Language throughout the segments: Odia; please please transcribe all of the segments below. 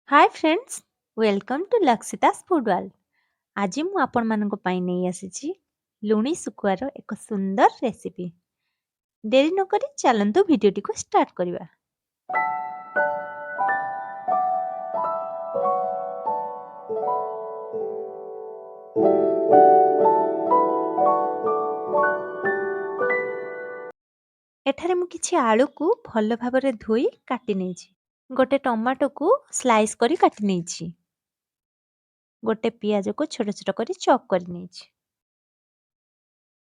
Hi friends, welcome to Lakshita's food world. ଆଜି ମୁଁ ଆପଣମାନଙ୍କ ପାଇଁ ନେଇ ଆସିଛି ଲୁଣି ଶୁଖୁଆର ଏକ ସୁନ୍ଦର ରେସିପି। ଡେରି ନକରି ଚାଲନ୍ତୁ ଭିଡ଼ିଓଟିକୁ ଷ୍ଟାର୍ଟ କରିବା। ଏଠାରେ ମୁଁ କିଛି ଆଳୁକୁ ଭଲ ଭାବରେ ଧୋଇ କାଟି ନେଇଛି। ଗୋଟେ ଟମାଟୋକୁ ସ୍ଲାଇସ୍ କରି କାଟି ନେଇଛି। ଗୋଟେ ପିଆଜକୁ ଛୋଟ ଛୋଟ କରି ଚପ୍ କରି ନେଇଛି।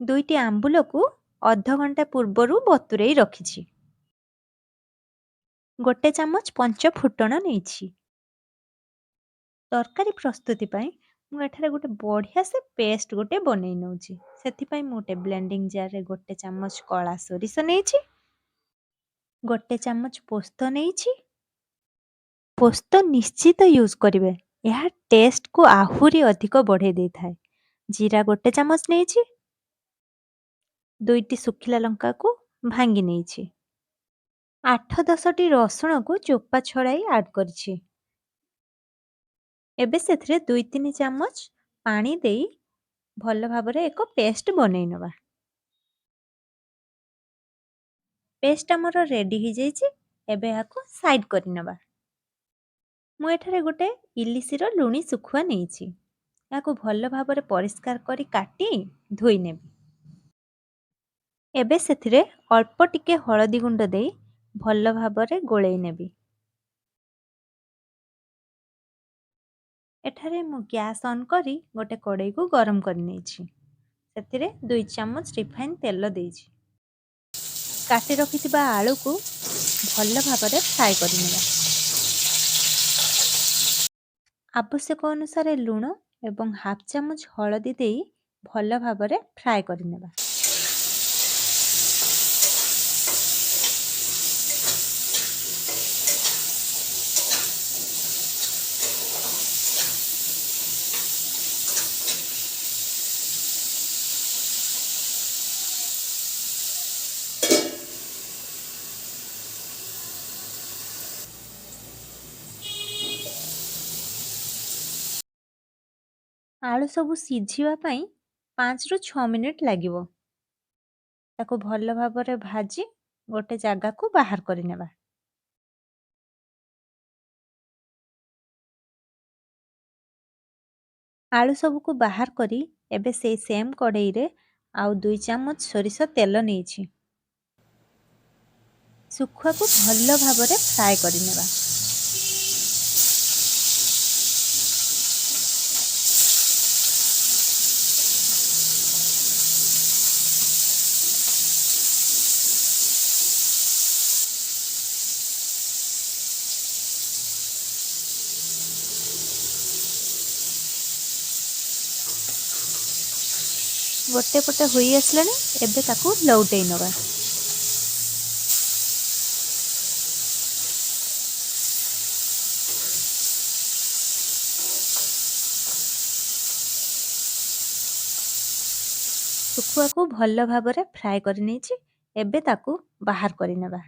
ଦୁଇଟି ଆମ୍ବୁଲକୁ ଅଧଘଣ୍ଟା ପୂର୍ବରୁ ବତୁରେଇ ରଖିଛି। ଗୋଟେ ଚାମଚ ପଞ୍ଚ ଫୁଟଣ ନେଇଛି। ତରକାରୀ ପ୍ରସ୍ତୁତି ପାଇଁ ମୁଁ ଏଠାରେ ଗୋଟେ ବଢ଼ିଆ ସେ ପେଷ୍ଟ ଗୋଟେ ବନେଇ ନେଉଛି। ସେଥିପାଇଁ ମୁଁ ଗୋଟେ ବ୍ଲେଣ୍ଡିଂ ଜାର୍ରେ ଗୋଟେ ଚାମଚ କଳା ସୋରିଷ ନେଇଛି, ଗୋଟେ ଚାମଚ ପୋସ୍ତ ନେଇଛି। ପୋସ୍ତ ନିଶ୍ଚିତ ୟୁଜ୍ କରିବେ, ଏହା ଟେଷ୍ଟକୁ ଆହୁରି ଅଧିକ ବଢ଼େଇ ଦେଇଥାଏ। ଜିରା ଗୋଟେ ଚାମଚ ନେଇଛି। ଦୁଇଟି ଶୁଖିଲା ଲଙ୍କାକୁ ଭାଙ୍ଗି ନେଇଛି। 8-10ଟି ରସୁଣକୁ ଚୋପା ଛଡ଼ାଇ ଆଡ଼୍ କରିଛି। ଏବେ ସେଥିରେ 2-3 ଚାମଚ ପାଣି ଦେଇ ଭଲ ଭାବରେ ଏକ ପେଷ୍ଟ ବନେଇ ନେବା। ପେଷ୍ଟ ଆମର ରେଡ଼ି ହେଇଯାଇଛି। ଏବେ ଏହାକୁ ସାଇଡ଼୍ କରିନେବା। ମୁଁ ଏଠାରେ ଗୋଟେ ଇଲିଶିର ଲୁଣି ଶୁଖୁଆ ନେଇଛି। ଏହାକୁ ଭଲ ଭାବରେ ପରିଷ୍କାର କରି କାଟି ଧୋଇ ନେବି। ଏବେ ସେଥିରେ ଅଳ୍ପ ଟିକେ ହଳଦୀ ଗୁଣ୍ଡ ଦେଇ ଭଲ ଭାବରେ ଗୋଳେଇ ନେବି। ଏଠାରେ ମୁଁ ଗ୍ୟାସ୍ ଅନ୍ କରି ଗୋଟେ କଡ଼େଇକୁ ଗରମ କରିନେଇଛି। ସେଥିରେ 2 ଚାମଚ ରିଫାଇନ୍ ତେଲ ଦେଇଛି। କାଟି ରଖିଥିବା ଆଳୁକୁ ଭଲ ଭାବରେ ଫ୍ରାଏ କରିନେବା। ଆବଶ୍ୟକ ଅନୁସାରେ ଲୁଣ ଏବଂ ହାଫ୍ ଚାମଚ ହଳଦୀ ଦେଇ ଭଲ ଭାବରେ ଫ୍ରାଏ କରିନେବା। ଆଳୁ ସବୁ ସିଝିବା ପାଇଁ 5ରୁ 6 ମିନିଟ୍ ଲାଗିବ। ତାକୁ ଭଲ ଭାବରେ ଭାଜି ଗୋଟେ ଜାଗାକୁ ବାହାର କରିନେବା। ଆଳୁ ସବୁକୁ ବାହାର କରି ଏବେ ସେଇ ସେମ୍ କଡ଼େଇରେ ଆଉ 2 ଚାମଚ ସୋରିଷ ତେଲ ନେଇଛି। ଶୁଖୁଆକୁ ଭଲ ଭାବରେ ଫ୍ରାଏ କରିନେବା। ଗୋଟେ ପଟେ ହୋଇ ଆସିଲାଣି, ଏବେ ତାକୁ ଲଉଟେଇ ନେବା। ଶୁଖୁଆକୁ ଭଲ ଭାବରେ ଫ୍ରାଏ କରିନେଇଛି। ଏବେ ତାକୁ ବାହାର କରିନେବା।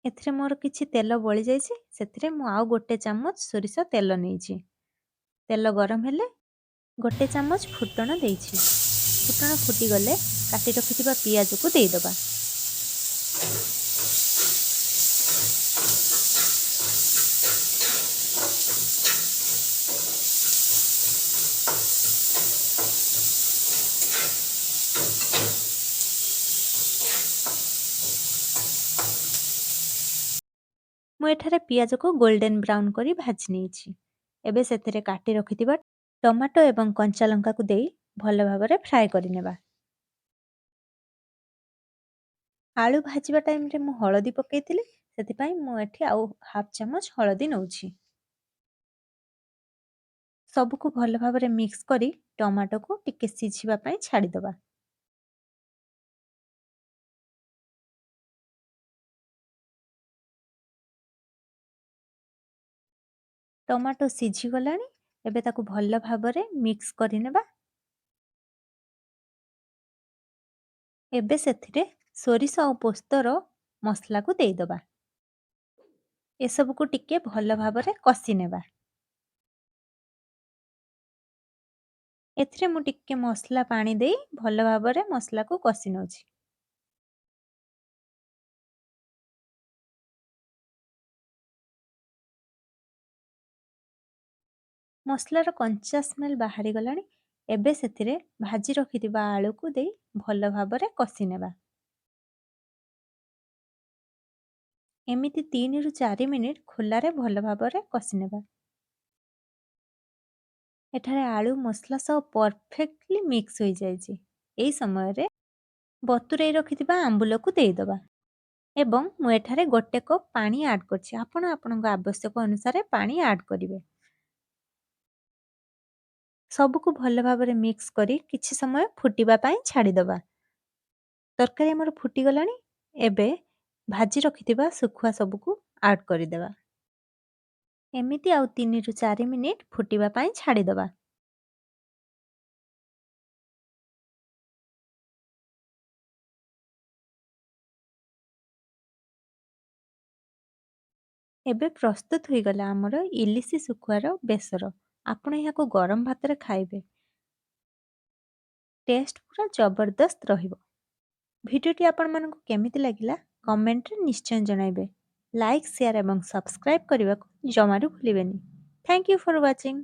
ଏଥିରେ ମୋର କିଛି ତେଲ ବଳିଯାଇଛି, ସେଥିରେ ମୁଁ ଆଉ ଗୋଟେ ଚାମଚ ସୋରିଷ ତେଲ ନେଇଛି। ତେଲ ଗରମ ହେଲେ ଗୋଟେ ଚାମଚ ଫୁଟଣ ଦେଇଛି। ଫୁଟଣ ଫୁଟିଗଲେ କାଟି ରଖିଥିବା ପିଆଜକୁ ଦେଇଦେବା। ମୁଁ ଏଠାରେ ପିଆଜକୁ ଗୋଲ୍ଡେନ୍ ବ୍ରାଉନ୍ କରି ଭାଜି ନେଇଛି। ଏବେ ସେଥିରେ କାଟି ରଖିଥିବା ଟମାଟୋ ଏବଂ କଞ୍ଚା ଲଙ୍କାକୁ ଦେଇ ଭଲ ଭାବରେ ଫ୍ରାଏ କରିନେବା। ଆଳୁ ଭାଜିବା ଟାଇମ୍ରେ ମୁଁ ହଳଦୀ ପକାଇଥିଲି, ସେଥିପାଇଁ ମୁଁ ଏଠି ଆଉ ହାଫ୍ ଚାମଚ ହଳଦୀ ନେଉଛି। ସବୁକୁ ଭଲ ଭାବରେ ମିକ୍ସ କରି ଟମାଟୋକୁ ଟିକେ ସିଝିବା ପାଇଁ ଛାଡ଼ିଦେବା। ଟମାଟୋ ସିଝିଗଲାଣି, ଏବେ ତାକୁ ଭଲ ଭାବରେ ମିକ୍ସ କରିନେବା। ଏବେ ସେଥିରେ ସୋରିଷ ଆଉ ପୋସ୍ତର ମସଲାକୁ ଦେଇଦେବା। ଏସବୁକୁ ଟିକେ ଭଲ ଭାବରେ କଷି ନେବା। ଏଥିରେ ମୁଁ ଟିକେ ମସଲା ପାଣି ଦେଇ ଭଲ ଭାବରେ ମସଲାକୁ କଷି ନେଉଛି। ମସଲାର କଞ୍ଚା ସ୍ମେଲ୍ ବାହାରିଗଲାଣି। ଏବେ ସେଥିରେ ଭାଜି ରଖିଥିବା ଆଳୁକୁ ଦେଇ ଭଲ ଭାବରେ କଷି ନେବା। ଏମିତି 3ରୁ 4 ମିନିଟ୍ ଖୋଲାରେ ଭଲ ଭାବରେ କଷି ନେବା। ଏଠାରେ ଆଳୁ ମସଲା ସହ ପରଫେକ୍ଟଲି ମିକ୍ସ ହୋଇଯାଇଛି। ଏହି ସମୟରେ ବତୁରେଇ ରଖିଥିବା ଆମ୍ବୁଲକୁ ଦେଇଦେବା ଏବଂ ମୁଁ ଏଠାରେ 1 କପ୍ ପାଣି ଆଡ଼୍ କରିଛି। ଆପଣ ଆପଣଙ୍କ ଆବଶ୍ୟକ ଅନୁସାରେ ପାଣି ଆଡ଼୍ କରିବେ। ସବୁକୁ ଭଲ ଭାବରେ ମିକ୍ସ କରି କିଛି ସମୟ ଫୁଟିବା ପାଇଁ ଛାଡ଼ିଦେବା। ତରକାରୀ ଆମର ଫୁଟିଗଲାଣି। ଏବେ ଭାଜି ରଖିଥିବା ଶୁଖୁଆ ସବୁକୁ ଆଡ଼୍ କରିଦେବା। ଏମିତି ଆଉ 3ରୁ 4 ମିନିଟ୍ ଫୁଟିବା ପାଇଁ ଛାଡ଼ିଦେବା। ଏବେ ପ୍ରସ୍ତୁତ ହୋଇଗଲା ଆମର ଇଲିଶି ଶୁଖୁଆର ବେସର। ଆପଣ ଏହାକୁ ଗରମ ଭାତରେ ଖାଇବେ, ଟେଷ୍ଟ ପୁରା ଜବରଦସ୍ତ ରହିବ। ଭିଡ଼ିଓଟି ଆପଣମାନଙ୍କୁ କେମିତି ଲାଗିଲା କମେଣ୍ଟରେ ନିଶ୍ଚୟ ଜଣାଇବେ। ଲାଇକ୍, ସେୟାର ଏବଂ ସବସ୍କ୍ରାଇବ୍ କରିବାକୁ ଜମାରୁ ଭୁଲିବେନି। Thank you for watching.